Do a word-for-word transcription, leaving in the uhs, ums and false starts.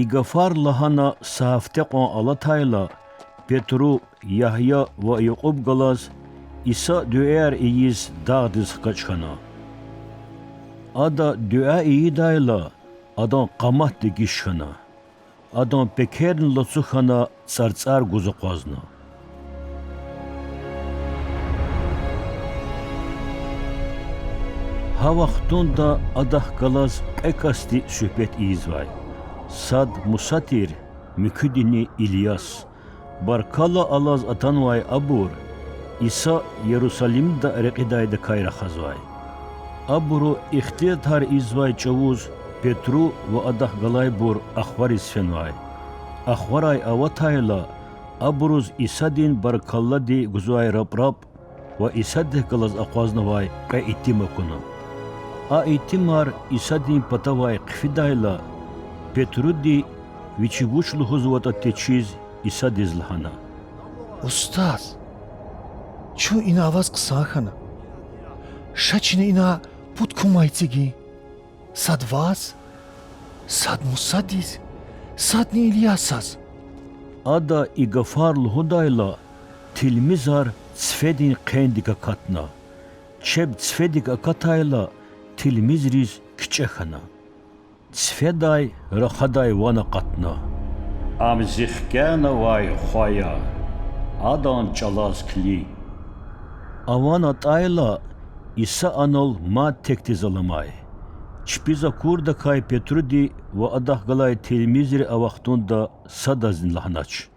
И гафар лагьана са гьафте кьван алатайла, Петру, Ягья ва Якьуб галаз Иса дуьаяр ийиз дагъдиз хкаж хьана. Ада дуьа ийидайла, адан къамат дегиш хьана. Адан пекерни лацу хьана, цӀарцӀар гуз акъвазна. Гьа вахтунда Адахъ галаз кьве касди суьгьбет ийизвай. Сад Муса тир, муькуьдини Ильяс. Баркалла алаз атанвай абур Иса Ярусалимда рекьидайдакай рахазвай. Абуру ихтилатар ийизвай чӀавуз Петру ва адахъ галайбур ахвариз фенвай. Ахварай аватайла, абуруз Исадин баркаллади гузвай рапрап ва Исадихъ галаз акъвазнавай кьве итим акуна. А итимар Исадин патавай хъфидайла, Петруди, вичи вуч лугьузватӀа течиз, Исадиз лагьана: Устаз, чун ина аваз хъсан хьана. Ша чна ина пуд кумай эцигин: сад Ваз, сад Мусадиз, садни Ильясаз. Ада и гафар лугьудайла, тилмизар цифедин хъендик акатна. Чеб цифедик акатайла, тилмизриз кичӀе хьана. Цифедай рахадай ван акъатна: Ам Зи хкянавай Хва я, Адан чӀалаз килиг. А ван атӀайла, Иса анал мад текдиз аламай. Чпиз акурдакай Петруди ва адахъ галай тилмизри а вахтунда садазни лагьанач: